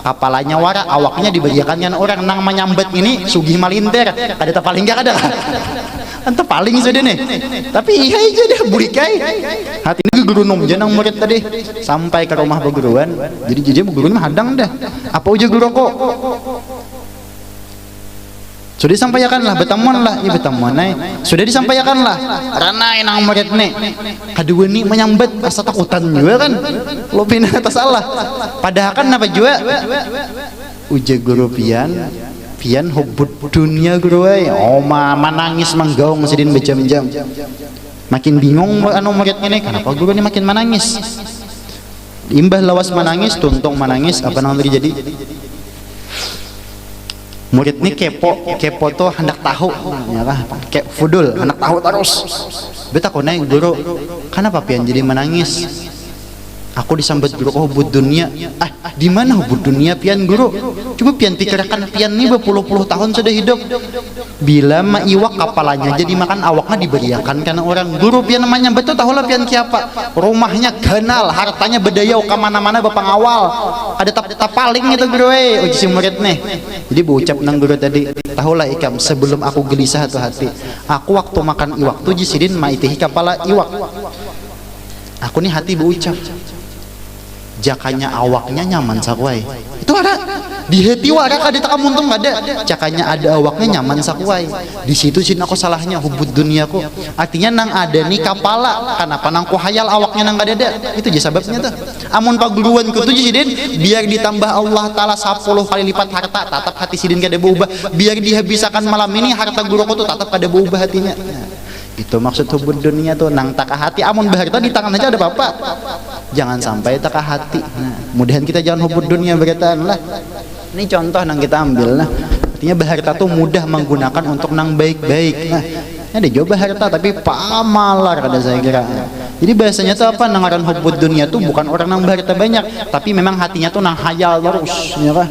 kapalanya wara, awaknya dibariakan kan orang nang manyambat ini sugih malintir, kada tapaling kada lah. Kan tapaling sudah nih. Tapi iya aja dah bulik ai. Hati ini gerunum ja nang murid tadi. Sampai ke rumah beguruan. Jadi jadi beguruan hadang dah. Apa ujar guru kok? Sudah disampaikan lah, batamuan lah, iya batamuan ai. Sudah disampaikan lah, ranai nang murid ni. Kadua ni menyambat, asa takutan jua kan. Lo pina atas Allah. Padahakan napa jua? Ujar guru pian, pian hubud dunia guru ai. Oh ma, manangis manggaung sidin berjam-jam. Makin bingung anu murid ini, kenapa guru ni makin manangis? Imbah lawas manangis, tuntung manangis, apa nang terjadi? Murid ni kepo, kepo tuh handak tahu, ya kah? Kayak fudul, handak tahu terus. Betakun ai guru, kenapa pian jadi menangis? Aku disambat guru, oh hubud dunia. Ah, di mana hubud dunia pian guru? Coba pian pikirakan, pian ni berpuluh-puluh tahun sudah hidup. Bila maiwak kapalanya jadi makan, awaknya diberiakan karena orang. Guru pian namanya betul tahulah pian siapa. Rumahnya ganal, hartanya bedayau, kemana-mana bapangawal. Ada tap tapaling itu guru eh, uji si murid nih. Jadi berucap nang guru tadi, tahulah ikam sebelum aku gelisah atau hati, aku waktu makan iwak tuh jisidin maitihi kapala iwak. Aku nih hati berucap, jakanya awaknya nyaman sakuai. Itu ada. Di hati wara kada takamuntung kada. Cakanya ada awaknya nyaman sakuai. Di situ sin aku salahnya hubud duniaku. Artinya nang ada ni kapala. Kanapa nang kuhayal awaknya nang kadada? Itu ja sababnya tuh. Amun paguruan ku tuh sidin, biar ditambah Allah Ta'ala sapuluh kali lipat harta, tatap hati sidin kada berubah. Biar dihabisakan malam ini harta guruku tuh tatap kada berubah hatinya. Nah, itu maksud hubud dunia tuh, nang takahati. Amun baharta di tangan aja ada apa-apa. Jangan sampai takahati. Nah, mudahan kita jangan hubud dunia berataan lah. Ini contoh nang kita ambil lah. Artinya baharta tuh mudah menggunakan untuk nang baik-baik. Nah, ada juga baharta tapi pamalar kada saya kira. Jadi bahasanya tuh apa? Nang ngaran hubud dunia tuh bukan orang nang baharta banyak, tapi memang hatinya tuh nang hayal terus, ya kah?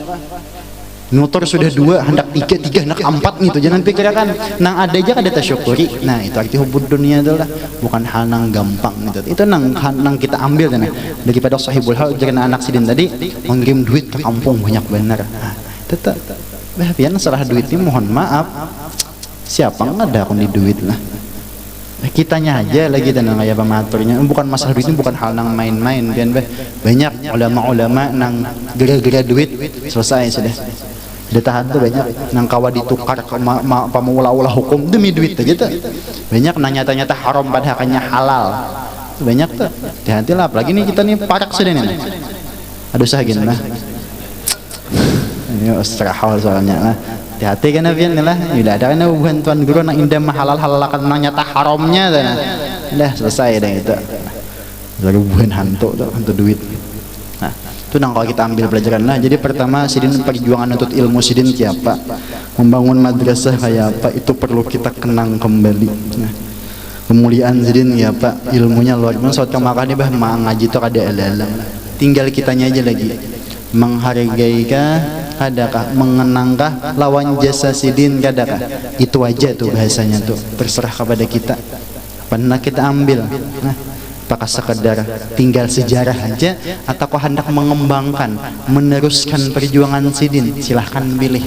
Motor sudah dua, hendak tiga, tiga hendak empat gitu. Jangan pikirakan, nang ada aja kada tasyukuri. Nah, itu arti hubud dunia itu lah. Bukan hal nang gampang gitu. Itu nang nang kita ambil tuh, nah. Daripada sahibul hal, karena anak sidin tadi mengirim duit ke kampung banyak benar. Nah, itu tuh, bah, pian salah duit ini mohon maaf. Siapa nggak ada akun di duit lah. Kitanya aja lagi tenang kayak pematurnya. Bukan masalah duit ini, bukan hal nang main-main, pian bah. Banyak ulama-ulama nang gara-gara duit selesai sudah. Sudah tahan tuh banyak nang kawa ditukar ke ma, ma, pamaula-ula hukum demi duit aja tuh. Banyak nang nyata-nyata haram padahal halal. Tuh banyak tuh. Hati-hati lah, apalagi nih kita nih parak sudah nih. Aduh, sah gini lah. Ini usrahol soalnya lah. Hati-hati kan pian nih lah. Tidak ada kan buhan tuan guru nang indah mahalal halalakan nang nyata haramnya tuh nah. Dah selesai dah itu. Lalu buhan hantu tuh, hantu duit. Nah, itu nang kalau kita ambil pelajaran lah. Jadi pertama sidin perjuangan untuk ilmu sidin siapa? Membangun madrasah kayak apa? Itu perlu kita kenang kembali. Nah, kemuliaan sidin ya Pak, ilmunya luar biasa. Saat ke Makkah nih bah, ngaji tuh kada alang-alang. Tinggal kitanya aja lagi. Menghargai kah, kadakah, mengenangkah lawan jasa sidin kadakah? Itu aja tuh bahasanya tuh, terserah kepada kita. Pernah kita ambil, nah, apakah sekedar tinggal sejarah aja atau kau hendak mengembangkan, meneruskan perjuangan sidin? Silahkan pilih.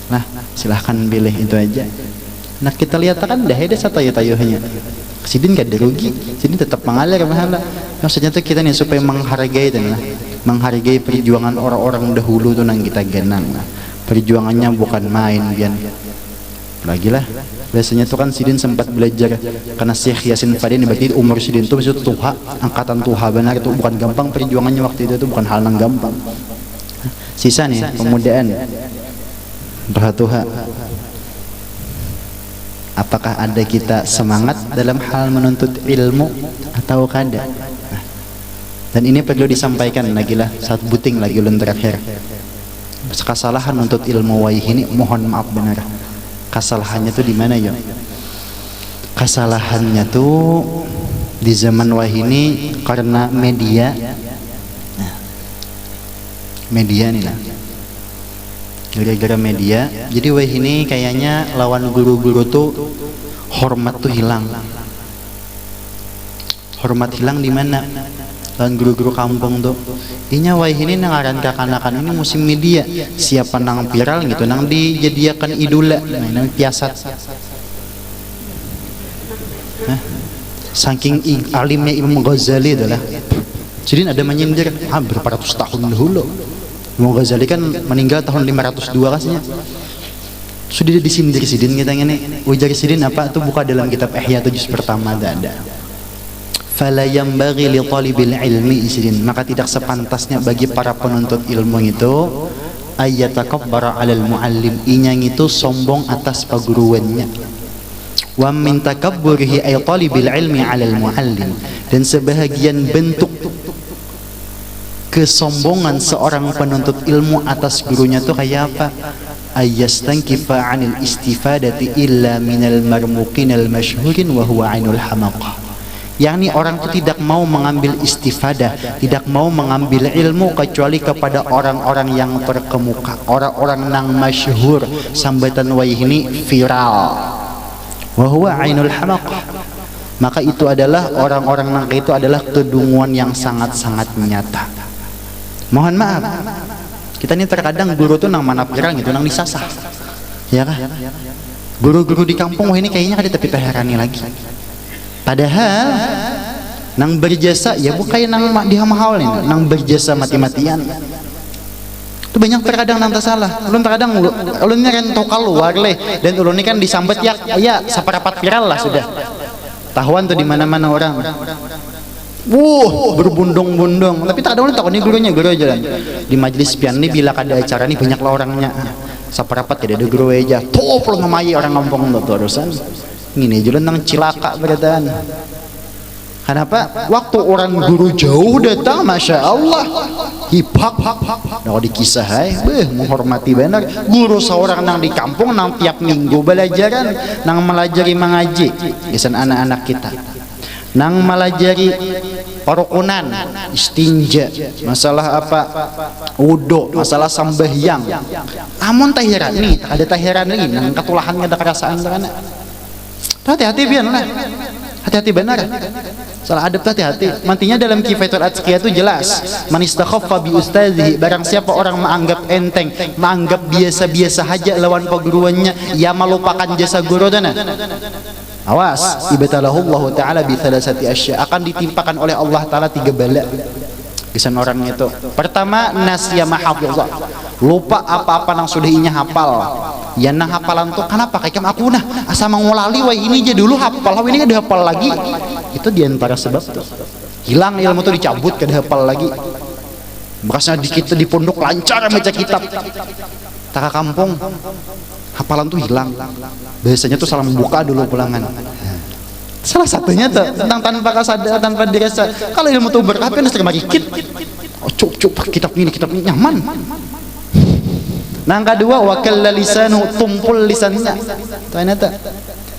Nah, silahkan pilih itu aja. Nah, kita lihat kan dah ada satayu-tayuhnya. Sidin kada rugi, sidin tetap mengalir mahala. Maksudnya tuh kita nih supaya menghargai tuh nah, menghargai perjuangan orang-orang dahulu tuh nang kita genang. Nah, perjuangannya bukan main, pian. Lagi lah, biasanya tuh kan sidin sempat belajar karena Syekh Yasin Fadin, berarti umur sidin tuh masih tuha, angkatan tuha benar tuh, bukan gampang perjuangannya waktu itu tuh, bukan hal yang gampang. Sisa nih pemudaan, tuha-tuha. Apakah ada kita semangat dalam hal menuntut ilmu atau kada? Nah, dan ini perlu disampaikan lagi lah, saat buting lagi ulun terakhir. Kesalahan untuk ilmu wayah ini, mohon maaf benar. Kesalahannya tuh di mana ya? Kesalahannya tuh di zaman wayah ini karena media. Nah, media nih lah. Gara-gara media, jadi wayah ini kayaknya lawan guru-guru tuh hormat tuh hilang. Hormat hilang di mana? Lawan guru-guru kampung tuh. Inya wayah ini nang ngaran kakanakan ini musim media. Siapa nang viral gitu, nang dijadiakan idola, nah, nang piasat. Nah, saking alimnya Imam Ghazali itu lah. Sidin ada menyindir, ah, berapa ratus tahun dahulu. Imam Ghazali kan meninggal tahun lima ratus dua kasihnya. Sudah disindir sidin kita ini. Ujar sidin apa tuh, buka dalam kitab Ihya tuh juz pertama ada. Fala yanbaghi li talibil ilmi, sidin. Maka tidak sepantasnya bagi para penuntut ilmu itu ayyatakabbara alal muallim, inya itu sombong atas paguruannya. Wa min takabburihi ay talibil ilmi alal muallim, dan sebahagian bentuk kesombongan seorang penuntut ilmu atas gurunya tuh kayak apa? Ayastankifa anil istifadati illa minal marmuqinal masyhurin wa huwa ainul hamaqah. Yakni orang itu tidak mau mengambil istifadah, tidak mau mengambil ilmu kecuali kepada orang-orang yang terkemuka, orang-orang nang masyhur, sambatan wayah ini viral. Wa huwa ainul hamaqah. Maka itu adalah orang-orang nang itu adalah kedunguan yang sangat-sangat nyata. Mohon maaf, kita ini terkadang guru tuh nang mana viral gitu, nang disasah, ya kah? Guru-guru di kampung wah ini kayaknya kada tapi taherani lagi. Padahal nang berjasa ya bukan nang ma- dihamahaul ini, nang berjasa mati-matian. Tu banyak terkadang nang tasalah. Ulun terkadang ulun ni rantau kaluar leh, dan ulun ni kan disambat ya, ya saparapat viral lah sudah. Tahuan tu di mana-mana orang. Wuh, berbundung-bundung. Tapi tak ada ulun takuni gurunya, guru aja lah. Di majlis pian ni bila kada acara ni banyak lah orangnya. Saparapat kada ada guru aja. Tuh, ulun mamayi orang kampung tu terusan. Ngini aja ulun nang cilaka berataan. Kenapa? Waktu orang guru jauh datang, masya Allah, hipak, nah dikisah hai, beh, menghormati benar. Guru seorang nang di kampung, nang tiap minggu belajaran, nang melajari mengaji, gasan anak-anak kita, nang melajari perukunan, istinja, masalah apa, wudhu, masalah sambahyang. Amun tahiran nih, ada tahiran lagi, nang ketulahan kada kerasaan karena Hati-hati pian lah. Hati-hati benar. Salah adab tu hati-hati. Mantinya dalam Kifayatul Atqiya tu jelas, "Man istakhaffa bi ustadzihi," barang siapa orang menganggap enteng, menganggap biasa-biasa haja lawan peguruannya, ia melupakan jasa guru tu nah. Awas, ibtalahullahu ta'ala bi thalathati asya, akan ditimpakan oleh Allah Ta'ala tiga bala. Gasan orang itu. Pertama, nasiya mahafizah. Lupa apa-apa nang sudah inya hafal. Ya nang hafalan tu, kenapa kaikam aku nah, asa mangulali wai ini aja dulu hafal, ini kada hafal lagi. Itu diantara sebab tu. Hilang ilmu tu dicabut, kada hafal lagi. Bekasnya di kita di pondok lancar baca kitab. Taka kampung, hafalan tu hilang. Biasanya tu salah membuka dulu pulangan. Salah satunya tuh, tentang tanpa kasada, tanpa dirasa. Kalau ilmu tuh berkah, pian harus terima dikit. Oh, cuk, cuk, kitab ini, kitab ini nyaman. Nang kedua, wakil lisanu, tumpul lisannya. Tuh ini tuh.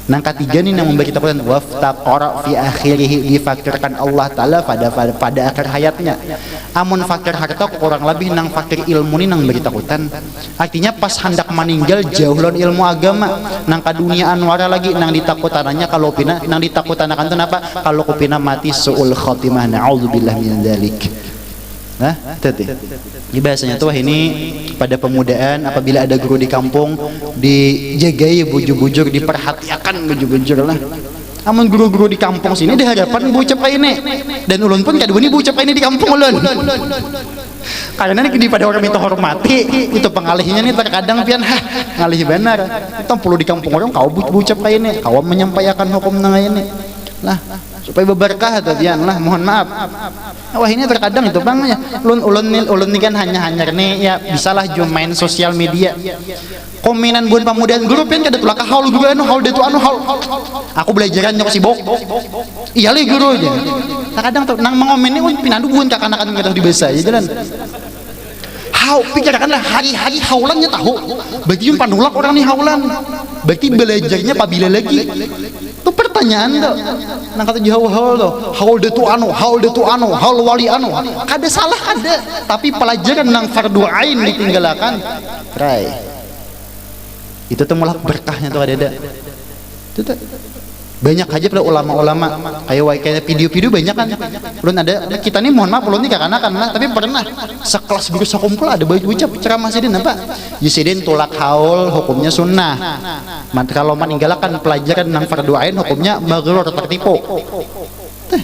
Nang ketiga nih, nang memberi ketakutan, waftaqara fi akhirih, difakirkan Allah Ta'ala pada, pada, pada akhir hayatnya. Amun fakir harta, kurang lebih nang fakir ilmu nih nang beri takutan. Artinya pas handak maninggal jauh lawan ilmu agama, nang kaduniaan wara lagi, nang ditakutanannya kalau pina, nang ditakutanakan tu napa? Kalau kupina mati su'ul khatimah, na'udzubillah min dzalik. Nah, tadi. Ini bahasanya tuh ini pada pemudaan, apabila ada guru di kampung, dijagai bujur-bujur, diperhatiakan bujur-bujur lah. Amun guru-guru di kampung sini di hadapan bucap kayak ini, dan ulun pun kada buni bucap kayak ini di kampung ulun. Karena ini pada orang minta hormati, itu pengalihnya nih terkadang pian, hah, ngalih benar. Itu perlu di kampung orang, kau bu- bucap kayak ini, kau menyampaikan hukum nang ini. Lah, supaya beberkah tuh pian lah, mohon maaf. Wah, ini terkadang itu bang ya. Ulun ulun nih ulun nih kan hanya hanya nih ya bisalah jua main sosial media. Komenan buhan pamudaan guru pian kada tulak ka haul guru anu haul datu anu haul. Aku belajarannya aku sibuk. Iya lih guru aja. Nah kadang tuh nang mengomen ini pinandu buhan kakanakan kada tahu di bahasa aja jalan. Hau, pikirakanlah hari-hari haulannya tahu. Berarti yun panulak orang nih haulan. Berarti belajarnya pabila lagi. Itu pertanyaan tuh. Nang kata jauh haul tuh. Haul datu anu, haul datu anu, haul wali anu. Kada salah ada. Tapi pelajaran nang fardu ain ditinggalakan. Try. Itu tuh mulak berkahnya tuh ada ada. Itu tuh banyak aja pada ulama-ulama kayak wai kayak video-video banyak kan. Ulun ada kita nih mohon maaf ulun nih kakanakan lah tapi pernah sekelas guru sakumpul ada baik ucap ceramah sidin apa? Ya sidin tulak haul hukumnya sunnah. Mat kalau meninggalkan pelajaran nang fardu ain hukumnya magrur tertipu. Teh,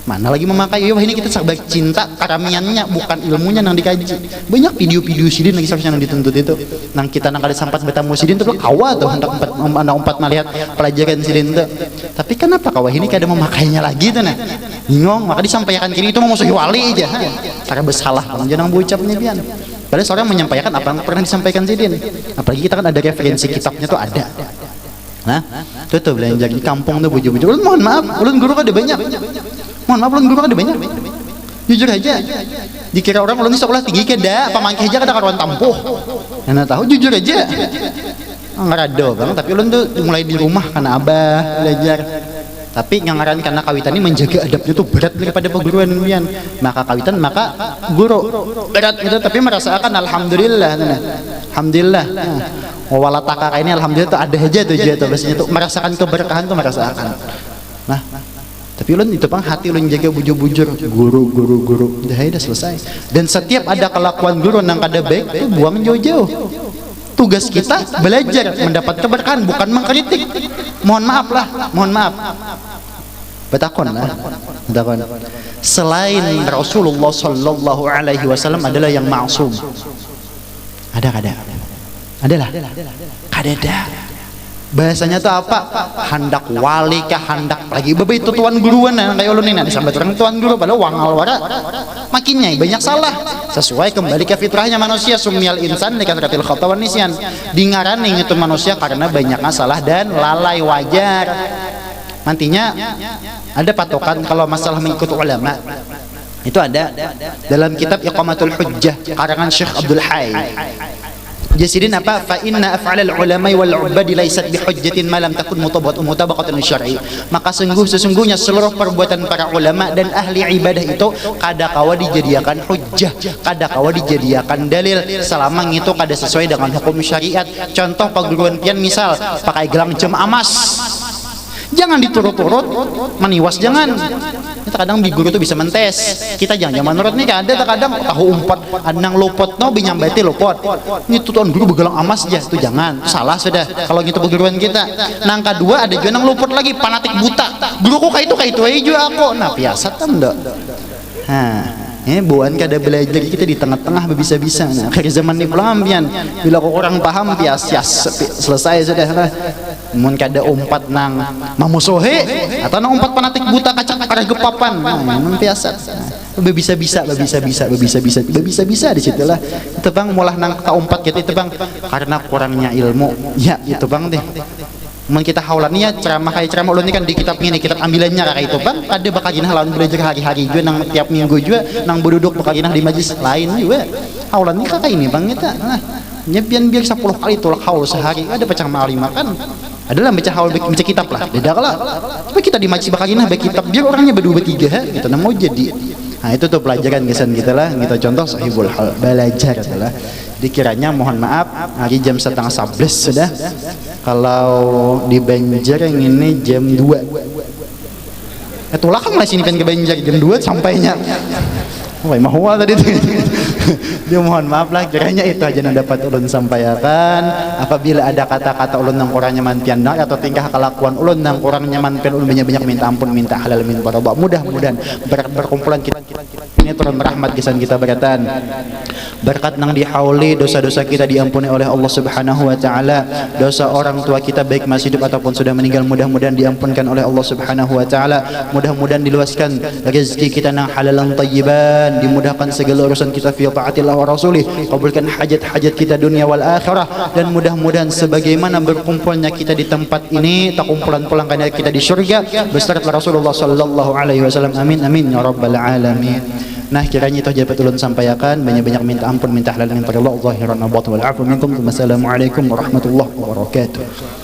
mana lagi memakai ya ini kita sabar cinta karamiannya bukan ilmunya nang dikaji. Banyak video-video sidin lagi seharusnya nang dituntut itu. Nang kita nang kada sempat bertamu sidin tuh kawa tuh hendak empat anak empat melihat pelajaran sidin tuh. Tapi kenapa kawa ini kada memakainya lagi tuh nah? Bingung maka disampaikan kini itu memusuhi wali aja. Cara bersalah kalau jangan bucap nih pian. Padahal seorang menyampaikan apa yang pernah disampaikan sidin. Apalagi kita kan ada referensi kitabnya tuh ada. Nah, itu tuh belanja di kampung tuh bujur-bujur. Ulun mohon maaf, ulun guru kada banyak. Mohon maaf, ulun guru kada banyak. Jujur aja. Dikira orang ulun sekolah tinggi kada, pamangkih aja kada karuan tampuh. Karena tahu jujur aja. Ngarado bang, tapi ulun tuh mulai di rumah karena abah belajar. Tapi ngangaran karena kawitan ini menjaga adabnya tuh berat daripada perguruan pian. Maka kawitan maka guru berat gitu tapi merasakan alhamdulillah nah. Alhamdulillah. Nah. Walataka ini alhamdulillah tuh ada aja tuh aja tuh biasanya tuh merasakan keberkahan tuh merasakan. Nah, tapi ulun itu pang hati ulun jaga bujur-bujur guru guru guru dah dah selesai. Dan setiap ada kelakuan guru nang kada baik tuh buang jauh-jauh. Tugas kita belajar mendapat keberkahan bukan mengkritik. Mohon maaf lah, mohon maaf. Betakon lah, betakon. Selain Rasulullah Shallallahu Alaihi Wasallam adalah yang maksum. Ada kada? Adalah. Kadada. Bahasanya tuh apa? Handak wali kah, handak lagi bebe itu tuan guruan, nah, kayak ulun ini, nah, disambat orang tuan guru, padahal wangal wara. Makinnya banyak salah. Sesuai kembali ke fitrahnya manusia, sumial insan dikasratil khata wan nisyan. Dingarani itu manusia karena banyaknya salah dan lalai, wajar. Nantinya ada patokan kalau masalah mengikut ulama. Itu ada dalam kitab Iqamatul Hujjah karangan Syekh Abdul Hayy. Jasidin apa? Fa inna af'alal ulama'i wal ubbadi laisat bihujjatin ma lam takun mutabaqat-, mutabaqatan syar'i. Maka sungguh sesungguhnya seluruh perbuatan para ulama dan ahli ibadah itu kada kawa dijadiakan hujjah, kada kawa dijadiakan dalil selama itu kada sesuai dengan hukum syariat. Contoh, paguruan pian misal pakai gelang jam amas, jangan diturut-turut, maniwas jangan. Ini terkadang di guru tuh bisa mentes. Kita jangan, jangan menurut nih, ada terkadang tahu umpat, ada nang luput no, binyambati luput. Ini tuh tuan guru begelang amas aja, itu jangan, itu salah sudah. Kalau gitu perguruan kita. Nang kedua ada juga nang luput lagi, fanatik buta. Guruku kayak itu, kayak itu aja juga aku. Nah, biasa tuh enggak. Nah, ini buan kada belajar kita di tengah-tengah, bisa-bisa. Nah, akhir zaman ini pulang pian, bila aku kurang paham, bias, sias, selesai sudah lah. Mun kada umpat nang mamusuhi atau nang umpat fanatik buta kacak arah gepapan, nah, mun biasa. Nah, bebisa-bisa, bebisa-bisa, bebisa-bisa, bebisa-bisa di situlah. Itu bang, mulah nang kaumpat gitu itu bang, karena kurangnya ilmu. Ya, itu bang deh. Mun kita haulan ya ceramah kayak ceramah ulun ini kan di kitab ini, kitab ambilannya kayak itu bang, kada bakaginah lawan belajar hari-hari juga, nang tiap minggu juga nang beduduk bakaginah di majlis lain juga. Haulan ini kakak ini bang kita. Nah, nyepian biar sepuluh kali tulak haul sehari, ada pacang maali makan. Adalah baca haul, baca kitab lah, beda kala. Tapi kita di majlis bakaginah baca kitab, biar orangnya berdua bertiga ha, gitu, nah mau jadi. Nah, itu tuh pelajaran kesan kita lah, kita contoh sahibul hal, belajar adalah. Dikiranya mohon maaf, hari jam setengah sebelas sudah. Kalau di Banjar yang ini jam dua. Eh, tulak kan mulai sini pengen ke Banjar jam dua sampainya. Wah, mahua tadi tuh. Dia mohon maaf lah, kiranya itu aja yang dapat ulun sampaikan. Apabila ada kata-kata ulun yang kurang nyaman pian dengar atau tingkah kelakuan ulun yang kurang nyaman pian ulun, banyak-banyak minta ampun, minta halal, minta ridha. Mudah-mudahan ber-, berkumpulan kita ini turun rahmat gasan kita barataan. Berkat nang dihauli dosa-dosa kita diampuni oleh Allah Subhanahu wa taala. Dosa orang tua kita baik masih hidup ataupun sudah meninggal mudah-mudahan diampunkan oleh Allah Subhanahu wa taala. Mudah-mudahan diluaskan rezeki kita nang halalan tayyiban, dimudahkan segala urusan kita fi taatillah wa rasulih. Kabulkan hajat-hajat kita dunia wal akhirah, dan mudah-mudahan sebagaimana berkumpulnya kita di tempat ini, takumpulan pulang kena kita di surga beserta Rasulullah sallallahu alaihi wasallam. Amin, amin, ya rabbal alamin. Nah, kiranya itu aja dapat ulun sampaikan. Banyak-banyak minta ampun, minta halal, minta ridha, zahiran wa batin. Wal afu minkum. Wassalamualaikum warahmatullahi wabarakatuh.